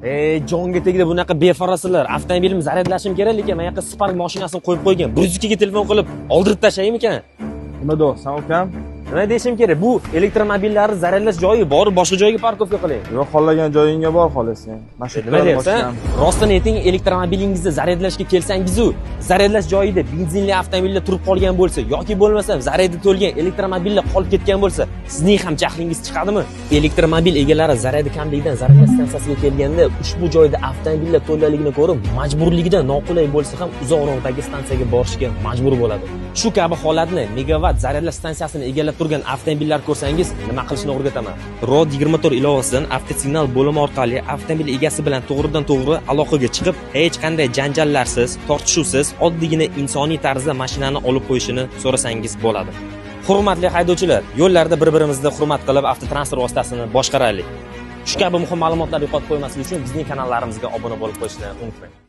Ey, jonga tegdi bunaqa befarasizlar. Avtomobilimni zaryadlashim kerak, lekin men yoqqa Spark mashinasini qo'yib qo'ygan. 102 ga telefon qilib oldirib tashlaymikan? Nima deyapsan, ukam? Nima deyishim kerak? Bu elektromobillarni zaryadlash joyi, borib boshqa joyga парковка qiling. Yo'q, xohlagan joyingga bor, xohlasang. Mana shu Nima deyapsan? Rostini ayting, elektromobilingizni zaryadlashga kelsangiz-u, zaryadlash joyida benzinli avtomobillar turib qolgan bo'lsa yoki bo'lmasa zaryadi to'lgan elektromobillar qolib ketgan bo'lsa, sizning ham jahlingiz chiqadimi? Elektromobil egalari zaryadi kamligidan zaryadlash stansiyasiga kelganda ushbu joyda avtomobillar to'laligini ko'rib, majburligidan noqulay bo'lsa ham uzoqroqdagi stansiyaga borishga majbur bo'ladi. Shu kabi holatni megawatt zaryadlash stansiyasini egallab turgan avtomobillar ko'rsangiz, nima qilishni o'rgataman. Rod 24 ilovasidan avtosignal bo'limi orqali avtomobil egasi bilan to'g'ridan to'g'ri aloqaga chiqib, hech qanday janjallarsiz, tortishuvsiz, oddiygina insoniy tarzda mashinani olib qo'yishini so'rasangiz bo'ladi. Hurmatli haydovchilar, yo'llarda bir-birimizni hurmat qilib avtotransport vositasini boshqaraylik. Shu kabi muhim ma'lumotlarni yo'qotib qo'ymaslik uchun bizning kanallarimizga obuna bo'lib qo'yishni unutmang.